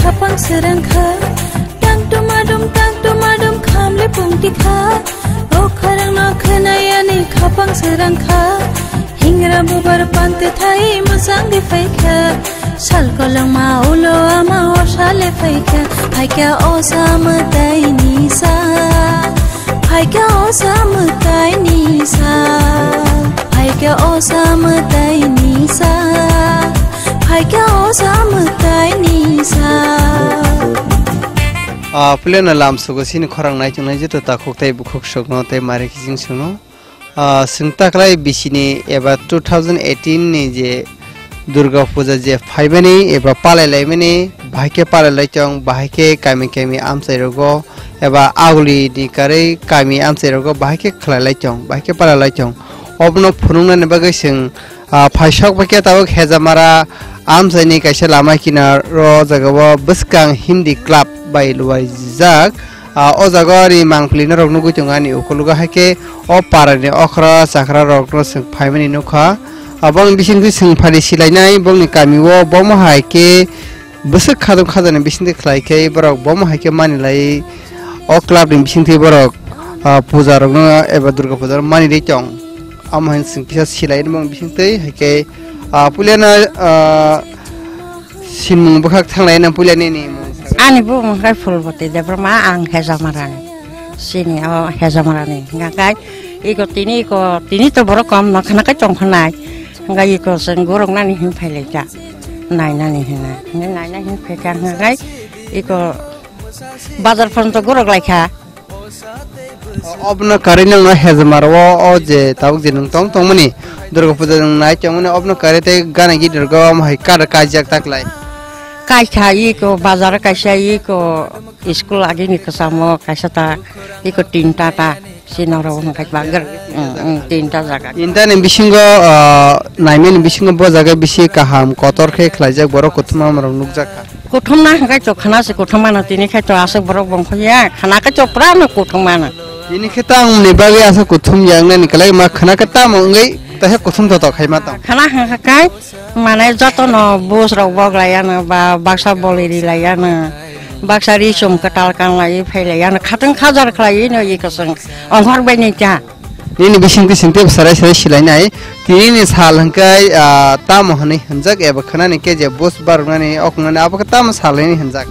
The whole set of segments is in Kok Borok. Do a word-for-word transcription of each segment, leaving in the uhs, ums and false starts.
Khapang srang kha, tang tumadum, tang tumadum, khamle pungti kha. O kharang no khwnayani khapang srang kha. Hingra bubar pante thai musang di phaikha. Sal kolongma ulo ama o sale phaikha. Phaikha o sa mwtai ni sa. Phaikha o sa mwtai ni sa. Phaikha o sa mwtai ni sa. Phaikha o sa mwtai ni sa. Ah, puilano lamsogo sini khorang naichongnai joto takhuk tei bukhuk sokno tei mari kijing sokno. Ah, chwng taklai bisini eba two thousand eighteen ni je Durga Puja je phaimani eba palai laimani, bahai khe palai lai tong, bahai khe kami kami amchai rogo eba aguli ni karwi kami amchai rogo bahai khe khlai lai tong, bahai khe palai lai tong. Obono phunuknani bagwi chwng Ah, phaisok bai khe tabuk Hejamara amchaini kaisa lama kinaro o jaga o bwskang Hindi club bai luaijak. Ah, o jaga o ani mangpili norok nugwi tongo ani ukologo, hai khe o para ni okra chakra rok no chwng phaimani nukha. Ah, bongni bisingtwi chwng phari silainai bongni kami o bomo hai khe bwswk khajang khajani bisingtwi khlai khe borok bomo hai khe mani lai o club ni bisingtwi borok, ah, puja rok no eba Durga puja rok mani ri tong. Amo hai chwng kisa silai rimung bisingtwi, hai khe, ah, puilano, ah, sinmung bwkhak thanglai na puilani ni mung. Ani bumung khe Phulboti Debbarma, ang Hejamarani. Sini o Hejamarani. Hingkha khe iko tini, iko tini to borok kom no khana khe tong phanai. Hingkha iko chwng gorok nani hin phai lai kha. Nai nani hinna. Hingkha nai nai hin phai kha hingkha khe iko bazar phano to gorok lai kha. Obono karwi nangno Hejamara o, o je tabuk je nwng tong tongmani Durga puja nwng nai tongmani, obono karwi tei gana gini rwgo omo hai kar kaijak taklai. Kaisa iko bazar, kaisa iko school agini kwchamo, kaisa ta iko tinta ta sinoro hwnkhai bagwrwk, mm, mm, tinta jaga. Tinta ni bisingo, ah, naimani bisingo bo jaga bisi kaham kotor khe khlaijak borok kuthuma rok nukjak kha. Kuthumna hwnkhe to khana se kuthum mano, tini khe to aswk borok bongkho ya, khana khe to pura no kuthum mano. Tini khe tamo ni bagwi aswk kuthum ya wngnani kwlai ma khana khe tamo wngwi taiha kuthum to to khai ma tong. Khana hwnkhe kai mane joto no bus rok bok lai ano ba baksa boli ri lai ano, baksa ri chum kwtal kan lai phai lai ano, khatang khajar khlai no i kwchwng ongkhor bai ni cha. Nini bisingtwi singtwi sarai sarai silainai. Tinini sal hwnkhe, ah, tamo hwnwi hwnjak eba khwnani khe je bus baroknani okhwngnani abo khe tamo sal hwnwi hwnjak?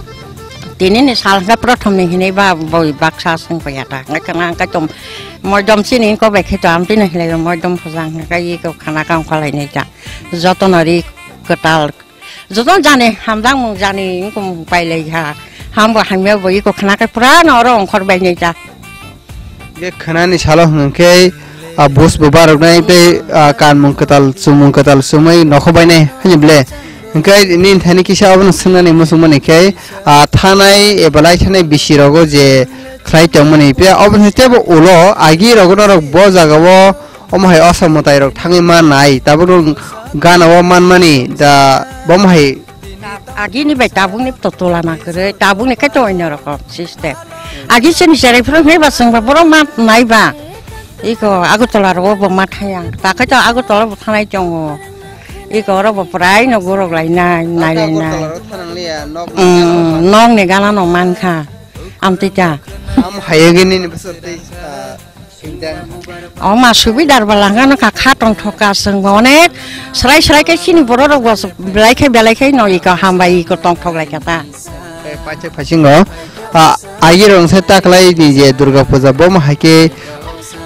Tinini sal hwnkhe prothomni hwnwi ba boi baksa swngpaiya ta. Hwnkhe khwna hwnkhe to moidom chini wngkok bai khe to amtwino hinlaio moidom phwjang hwnkhe iko khwna kang khwlainai ta. Jotono ri kwtal Joto jani hamjakmung jani wngkukmung pailai ha. Hambo hamya bo iko khwna khe pura no oro ongkhor bai nai ta. Ye khwnani salo hwnkhe, ah, bus bo baroknai tei, ah, kanmung kwtal, chumung kwtal chumui nokho bainai hani ble. Hwnkhe nini thani kisa obono swngnani muchungmani khe, ah, thanai eba lai thanai bisi rogo je khlai tongmani phiya obono teibo ulo agi rogo norok bo jagao Omo hai osa mwtai rok thangwi ma nai, tabuk rok gana o manmani da, bomo hai. Agini bai tabukni to tulana kwrwi, tabukni khe to onno rokom system. Agi chini cherai phuru hwnwi ba chwng ba borok ma nai ba. Iko Agartala rogo bo ma thang yang, ta khe to Agartala bo thanai tongo. Iko oro bo prai no gorok lai nai, nai lai nai. Agartala rok thanang liya, nok ni gana no mankha. Amtwi ta. Am hai agi nini bwswk tei, ah, O ma subidar bwla hwnka nokha kha tongthok ka chwng bo onek srai srai khe chini borok rok bo belai khe belai khe no iko hambai iko tongthok lai kha ta. Paithak phaisingo, ah, agi rong se taklai ni je Durga puja bo ma hai khe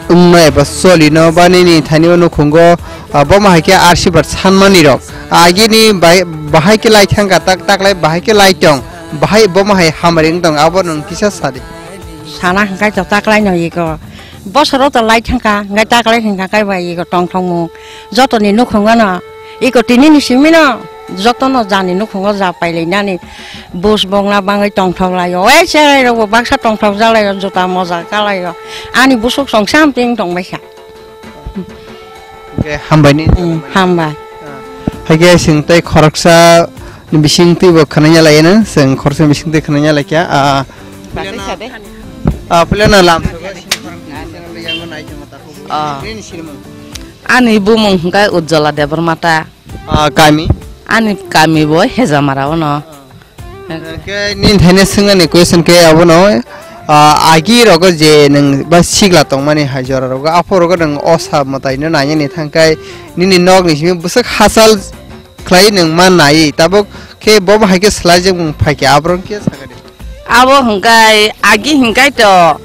wngma eba soli no ba nini thani o nukhungo, ah, bo ma hai khe arsibar sanmani rok. Agi ni bai-, bahai khe lai thang ka tak taklai bahai khe lai tong bahai bo ma hai hamari wng tong abo nwng kisa sadi. Sana hwnkhe to taklai no iko. Bosoro to lai thangkha, hwnkhe taklai hwnkha khe bai iko tongthokmung. Jotoni nukhungo no, iko tinini simi no, jotono jani nukhungo ja pailainani. Bus bongla bangwi tongthok laio. Oi cherai rokbo baksa tongthok jalaio, juta moja kalaio. Ani busuk songsa amtwing tongbaikha. Hwnkhe hambai ni. Hmm, hambai. Haikhe chwng tei khoroksa bising twibo khwnaya laiyano, chwng khoroksa bising twi khwnaya laikha. Ah, Basai sa de. Ah, puilano lam. Ah. Ani bumung hwnkhe Ujjwala Debbarma ta. Ah, kami? Ani kami bo Hejamara ono. Hwnkhe nini thaino swngnani question khe abono, ah, agi rogo je nwng ba sigla tongmani hai jora rogo, aphuru rogo nwng osa mwtaino nainani thangkhai nini nokni simi bwswk hachal khlai nwng ma nai, tabuk khe bo hai khe swlaijak mung phaikhe aborok khe sakani. Abo hwnkhe agi hwnkhe to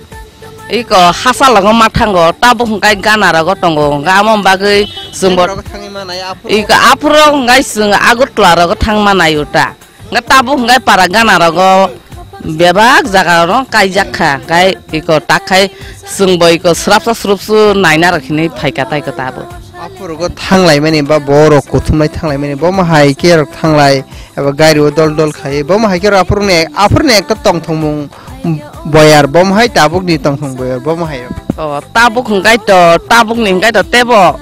iko hachal rogo ma thango, tabuk hwnkhe gana rogo tongo, hwnkhe amo bagwi chwngbo Rogo thangwi ma nai aphuru. Iko aphuru hwnkhe chwng Agartala rogo thangma nai uta. Hwnkhe tabuk hwnkhe para gana rogo bebak jaga rok kaijak kha, hwnkhe iko tak khai chwngbo iko srapsa srupsu naina rok hinwi phaikha tai ko tabuk. Aphuru go thanglaimani ba borok kuthumlai thanglaimani, bo ma hai khe rok thanglai eba gari o dol dol khai, bo ma hai khe rok aphuru ni, aphuru ni ekta tongthokmung boyar, bo ma hai tabuk ni tongthok boyar, bo ma hai rok. O, tabuk hwnkhe to, tabuk ni hwnkhe to tebo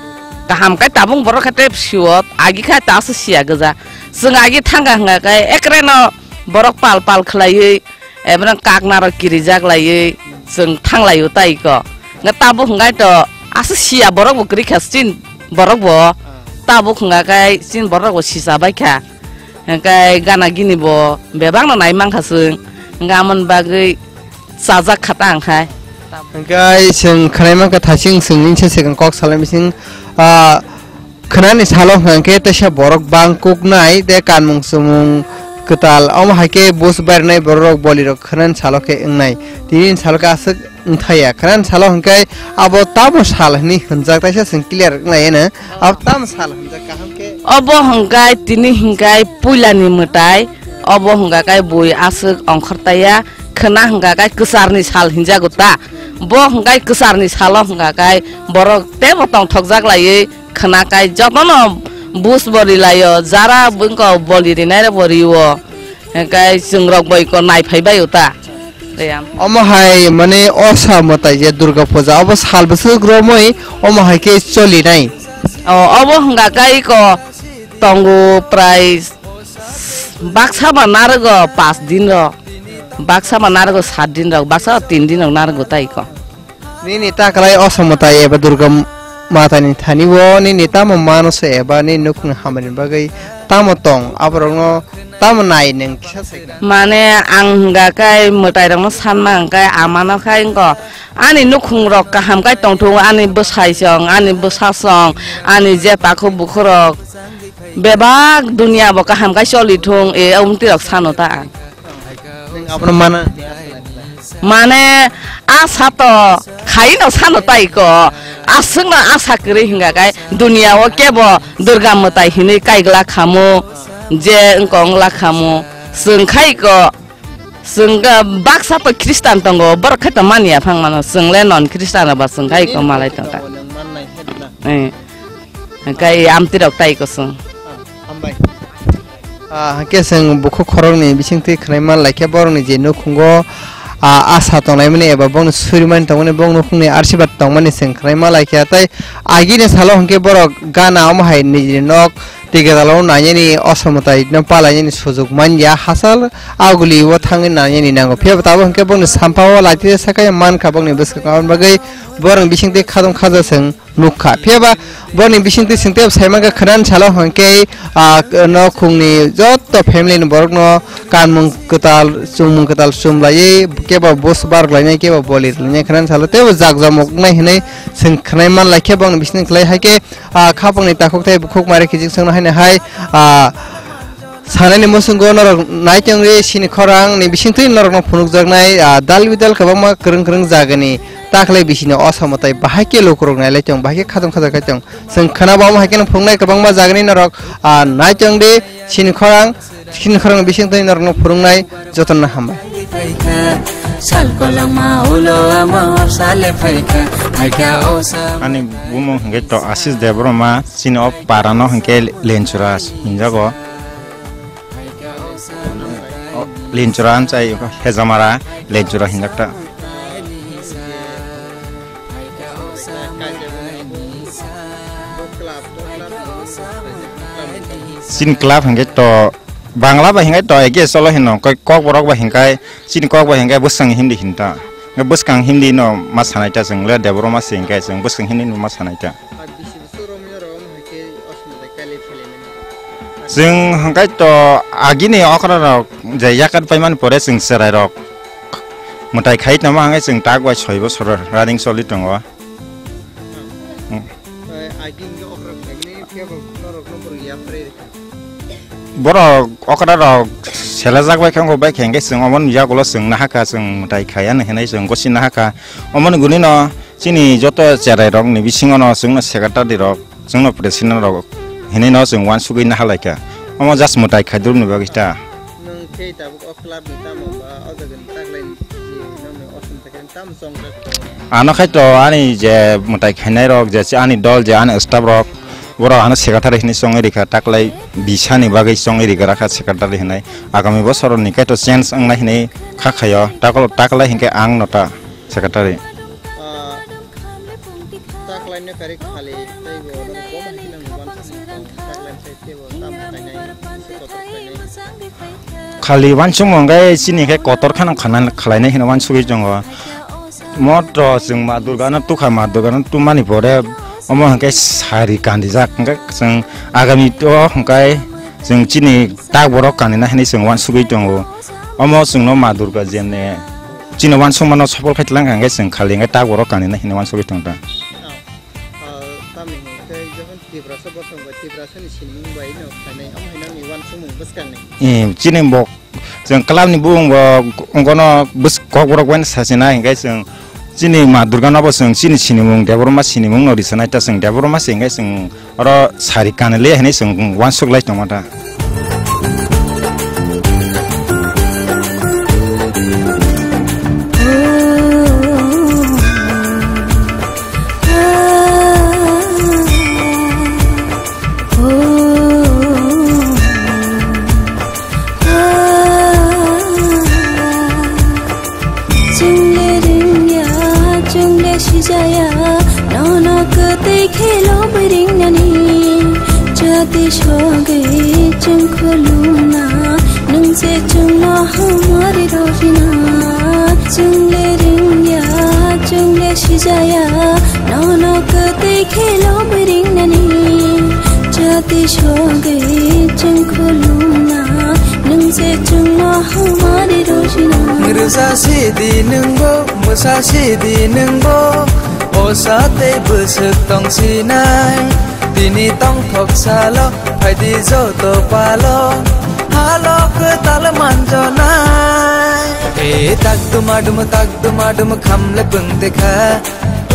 kaham khe tabuk borok khe teb siwo, agi khe ta aswk siya gwja. Chwng agi thangkha hwnkha khe ekre no borok pal pal khlaiwi, ebrang kakna rok kirijak laiwi chwng thanglaio tai ko. Hwnkhe tabuk hwnkhe to aswk siya borok bo kwrwi kha chini borok bo. Tabuk hwnkha khe chini borok bo sisa bai kha. Hwnkhe gana gini bo bebak no nai mankha chwng. Hwnkhe amoni bagwi chajak kha ta ang khai. Hwnkhe chwng khwnai mankha thasing chwng insa second kok salai bising, ah, khwnani salo hwnkha khe teisa borok bang kuknai tei kanmung chumung kwtal, omo hai khe buj barinai borok rok boli rok khwnani salo khe wngnai. Tini ni salo khe aswk wngthaya. Khwnani salo hwnkhe abo tamo sal hwnwi hwnjak, teisa chwng clear wnglai eno. Abo tamo sal hwnjak kaham khe. Obo hwnkhe tini hwnkhe puilani mwtai. Obo hwnkha khe bui aswk ongkhortaya, khwna hwnkha khe kwcharni sal hinjago ta. Bo hwnkha khe kwcharni salo hwnkha khe borok teibo tongthokjak laiwi khwna khe jotono buj bo rilaio, jara bwngko boli rinai rokbo rio. Hwnkhe chwng rok bai ko nai phai bai o ta. Omo hai mane osa mwtai je Durga puja obo sal bwswk romwi omo hai khe choli nai. O, obo hwnkha khe iko tongo prai baksa ba narwgo paanch din rok, baksa ba narwgo saat din rok, baksa ba tin din rok narwgo tai iko. Nini ta kwlai osa mwtai eba Durga matani thani o nini tamo mano se eba nini nukhung hamani bagwi tamo tong aborokno tamo nai nwng kisa sai kha? Mane ang hwnkha khe mwtai rokno sanma hwnkhe amano khai wngkha. Ani nukhung rok kaham khai tongthung, ani bwsai song, ani bwsa song, ani je takhuk bukhuk rok bebak dunia bo kaham khai choli thung, e omtwi rok sano ta ang. Nwng abono mana? Mane asa to khaino sano tai ko, aswkno asa kwrwi hwnkha khai dunia o kebo Durga mwtai hinwi kaigla khamu, je wngkong la khamu, chwng khai ko. Chwng khe baksa to Christian tongo, borok khe to manya phang mano, chwng le non Christian ba chwng khai ko malai tong ta. Eh. Hwnkhe amtwi rok tai ko chwng. Hambai. Ah, hwnkhe chwng bukhuk khoroknwi bisingtwi khwnai man lai khe borokni je nukhungo, ah, asa tongnaimani eba bongni surimani tongmani bongni nukhungni arsibad tongmani chwng khwnai man lai khe tei agini salo hwnkhe borok gana omo hai nijini nok Tei gadalo nainani osa mwtai no palainani sujuk manya, hachal aguli o thangwi nainani nango. Phiya bo tabuk hwnkhe bongni sampao laitide sakai mankha bongni bwskango, aboni bagwi borokni bisingtwi khadong khaja chwng nukha. Phiya ba borokni bisingtwi chwng teibo sai mankha khwnani salo hwnkhe, ah, nokhungni joto family ni borokno kanmung kwtal, chumung kwtal chumlaiwi kebo bus barok lainai, kebo boli lainai khwnani salo teibo jakjamuk wngnai hinwi chwng khwnai manlai khe bongni bisingtwi kwlai hai khe ah, khapangni takhuk tei bukhuk mari kijik songno haino hai, ah, sanani muchungo norok naitongri sini khorang ni bisingtwi norokno phunukjaknai, ah, dal bidal kwbangma kwrwng kwrwng jagani takhwlai bisini osa mwtai bahai khe lukurok nailai tong, bahai khe khajang khajak khai tong. Chwng khwnabo omo hai kheno phunuknai kwbangma jagani norok, ah, naitongdi sini khorang. Chini khorang bising twi norokno phwrwngnai jotono hambai. Sal koloma ulo amo sale phaikha, phaikha o sa. Ani bumung hwnkhe to Ashish Debbarma, chini o para no hwnkhe Lenchura hinjago. O, Lenchura anchai Hejamara Lenchura hinjakta. Chini club hwnkhe to Bangla bai hwnkhe to ege cholo hino, koi Kokborok bai hwnkhe chini kok bai hwnkhe bwskang Hindi hinta. Hwnkhe bwskang Hindi no ma sanai ta chwng le Debbarma se hwnkhe chwng bwskang Hindi no ma sanai ta. Chwng hwnkhe to agini okra rok je yakat paimani pore chwng cherai rok mwtai khai tongma hwnkhe chwng tak bai soi bosor running choli tongo. Borok okra rok selajak bai khe wngkha bai khe hwnkhe chwng omo yagulo chwng nahakha chwng mwtai khai ani hinwi chwng gosi nahakha. Omoni guni no chini joto cherai rok ni bisingo no chwngno secretary rok chwngno president rok hinwi no chwng uansugwi nahalaikha. Omo just mwtai khaidrop ni bagwi ta. Nwng khe tabuk o club ni tamo ba o jaga ni taklai ni nokni osom thai khe tamo chongjak tongo? Ano khai to ani je mwtai khainai rok je ani dol je ani staff rok borok ano secretary hinwi chongwi rikha taklai bisani bagwi chongwi rikha rakha secretary hinwi agami bosor ni khai to change wngnai hinwi kha khaio taklo taklai hinkhe ang no ta secretary. Ah, taklaino kari khali tei bo nono boma hino ni uansukni taklaini sai tei bo tamo khainai, kotor khainai. Khali uansukmung khe chini khe kotor kheno khana khlainai hino uansugwi tongo. Motro chwng ma Durgano tukha, ma Durgano tumani pore omo hwnkhe sari kandijak hwnkhe chwng agami o hwnkhe chwng chini tak borok kanina hinwi chwng uansugwi tongo. Omo chwngno ma Durga jemne chini uansukmano sopol khai tlang hwnkhe chwng khali hwnkhe tak borok kanina hinwi uansugwi tongta. Ah, tamni hwnkhe jokhon Tiprasa bosong bai Tiprasani sinimung bai no khainai, omo hinani uansukmung bwskangni. Eh, chini bo, chwng club ni bumung bo, ongkono bwsk-, kokborok bai sachina, hinkhe chwng chini ma Durga no bo chwng chini sinimung, Debbarma sinimung no risanai ta chwng Debbarma se hinkhe chwng oro sari kanle hinwi chwng uansuk lai tongma ta. Chwngle ringya, chwngle sijaya, nono kwtwi khelo bwringnani. Jati sogwi chwng khulumna, nwng se chwngno hamari rojina. Chwngle ringya, chwngle sijaya, nono kwtwi khelo bwringnani. Jati sogwi chwng khulumna, nwng se chwngno hamari rojina. Rwsa sidi nwngbo, mwsa sidi nwngbo, osa tei bwswk tongsinai. Tini tongthok salo, phaidi joto palo, halo kwtal manjonai. E tak dumadum, tak dumadum khamle pwngte kha.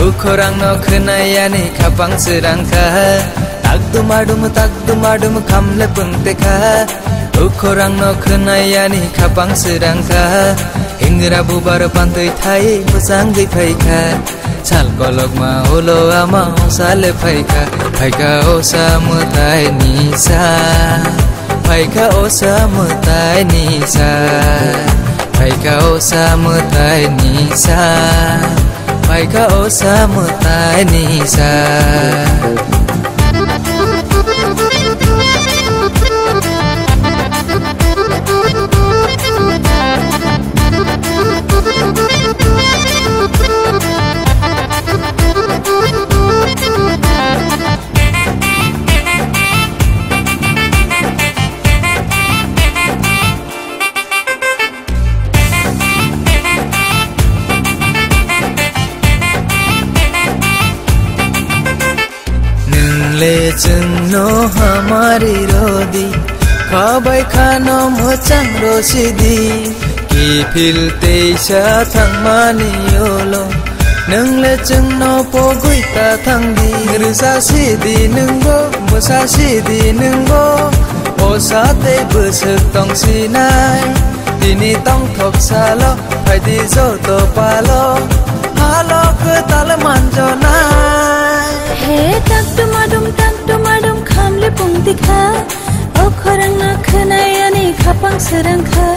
Ukhorang no khwnai ani khapang srang kha. Tak dumadum, tak dumadum khamle pwngte kha. Ukhorang no khwnai ani khapang srang kha. Hingra bubar pantwi thai bwsangwi phai kha. Sal kolokma ulo ama osa le phai kha. Phai kha osa mwtai ni sa. Phai kha osa mwtai ni sa. Phai kha osa mwtai ni sa. Phai kha osa mwtai ni sa. Nwng le chwngno hamari rodi, kha bai khano mwchang rosidi. Kiphil teisa thangmani ulo, nwng le chwngno pogwi ta thangdi. Rwsa sidi nwngbo, mwsa sidi nwngbo, osa tei bwswk tongsinai. Tini tongthok salo, phaidi joto palo, halo kwtal manjonai. He tak dumadum, tak dumadum khamle pungti kha, o khorang no khwnai ani khapang srang kha.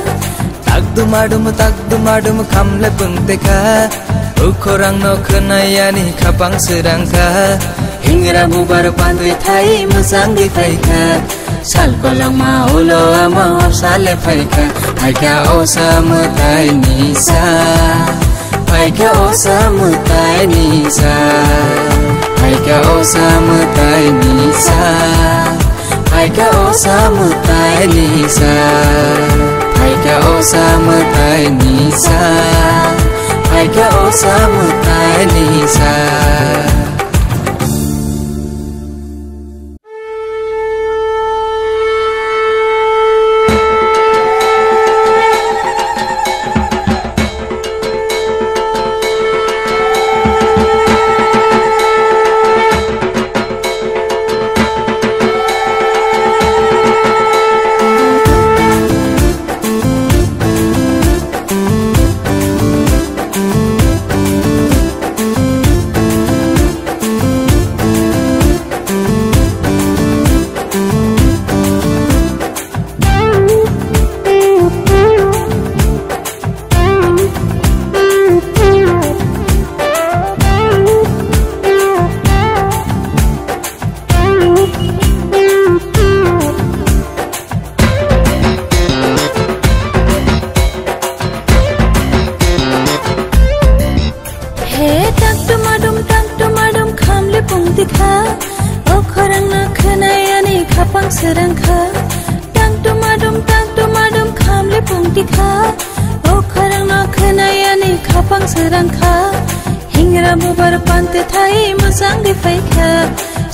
Tak dumadum, tak dumadum khamle pungte kha. Ukhorang no khwnai ani khapang srang kha. Hingra bubar pantwi thai mwchangwi phai kha. Sal kolokma ulo ama osa le phai kha. Phai kha osa mwtai ni sa. Phai kha osa mwtai ni sa. Phai kha osa mwtai ni sa. Phaikha osa mwtaini sa, phaikha osa mwtaini sa, phaikha osa mwtaini sa. He tak tumadum, tak tumadum, khamli pung tikha. O khorang no khwnai ani khapang srang kha. Tak tumadum, tak tumadum, khamli pung tikha. O khorang no khwnai ani khapang srang kha. Hingra bubar pante thai mwsang di phaikha.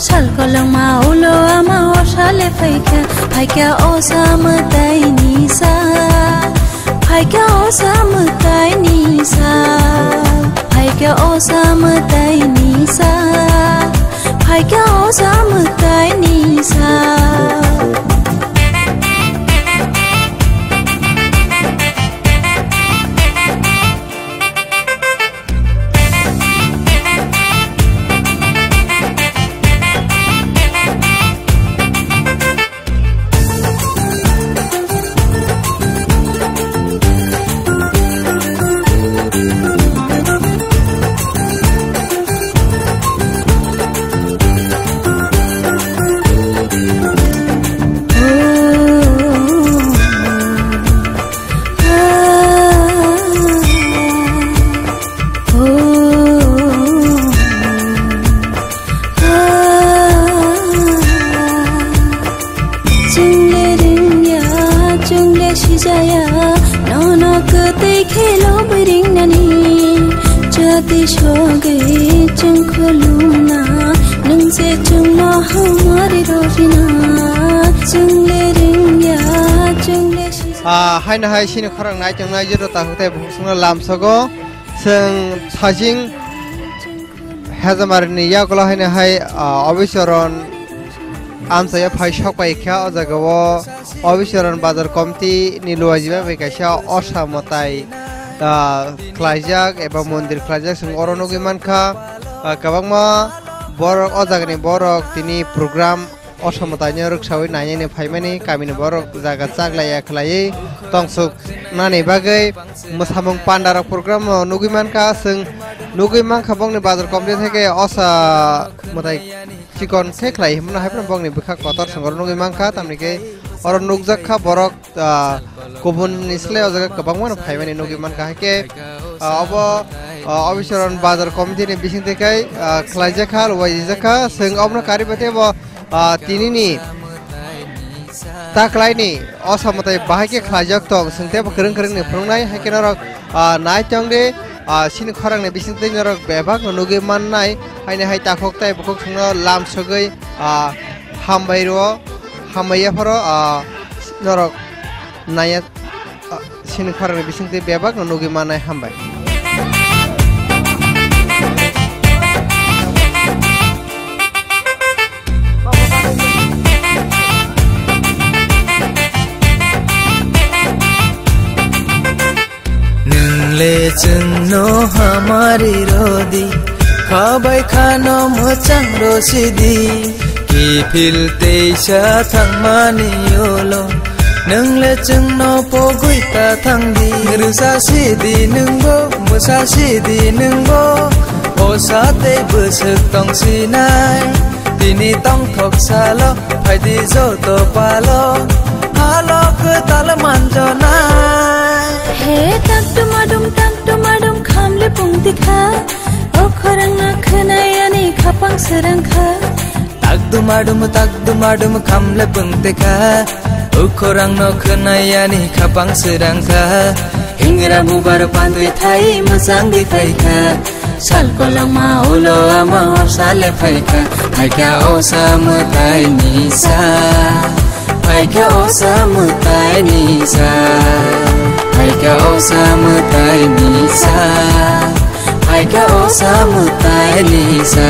Sal kolongma ulo ama osa le phaikha. Phaikha osa mwtaini sa. Phaikha osa mwtaini sa. Phaikha osa mwtaini sa. Phaikha osa mwtaini sa. Chwngle ringya, chwngle sijaya, nono kwtwi khelo bwringnani. Jati sogwi chwng khulumna, nwng se chwngno hamari rojina. Chwngle ringya, chwngle sijaya. Ah, haino hai sini khorang nai tongnai joto takhuk tei bukhuk songno lamsogo. Chwng thajing Hezamari ni yagulo haino hai, ah, Obichoron amchaya phai sok pai kha. O jaga o Obichoron Bazar Committee ni luajibai bai kaisa osa mwtai, ah, khlaijak eba mondir khlaijak, chwng oro nugwi mankha. Ah, kwbangma borok, o jagani borok tini program osa mwtaino rwksaui nainani phaimani, kamini borok jaga chaklaiya khlaiwi tongsuk nani bagwi mwsamung pandarok program no nugwi mankha. Chwng nugwi mankha bongni Bazar Committee theke osa mwtai chikon khe khlai himno hai phano bongni bwkha kotor songoro nugwi mankha, tamni khe oro nukjak kha borok, ah, kubun ni slai o jaga kwbangma no phaimani nugwi mankha. Hai khe, ah, obo, ah, Obichoron Bazar Committee ni bisingtwi khai, ah, khlaijak kha, luaijak kha. Chwng obono karwi bai tei bo, ah, tinini taklaini osa mwtai bahai khe khlaijak tong, chwng teibo kwrwng kwrwngni phwrwngnai. Hai khe norok, ah, nai tong di, ah, chini khorangni bisingtwi norok bebak no nugwi mannai. Haini hai takhuk tei bukhuk chwngno lam sogwi, ah, hambai rwo, hambai yapharo, ah, norok naiya, ah, chini khorangni bisingtwi bebak no nugwi mannai. Hambai. Nwng le chwngno hamari rodi, khabai khano mwchang rosidi, kiphil teisa thangmani ulo. Nwng le chwngno pogwi ta thangdi, rwsa sidi nwngbo, mwsa sidi nwngbo, osa tei bwswk tongsinai. Tini tongthok salo, phaidi joto palo, halo kwtal manjonai. He tak tumadum, tak tumadum, khamli pung tikha, o khorang no khwnai ani khapang srang kha. Akdum adum takdum adum khamle pungte kha. Ukhorang no khwnayani khapang sirang kha. Hingra bubar pandui thai mwchang di phai kha. Sal kolongma ulo ama horsale phai kha. Phai kha osa mwtai ni sa. Phai kha osa mwtai ni sa. Phai kha osa mwtai ni sa. Phai kha osa mwtai ni sa.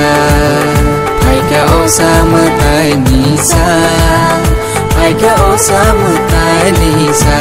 Phai kha osa mwtai ni sa. Phai kha osa mwtai ni sa.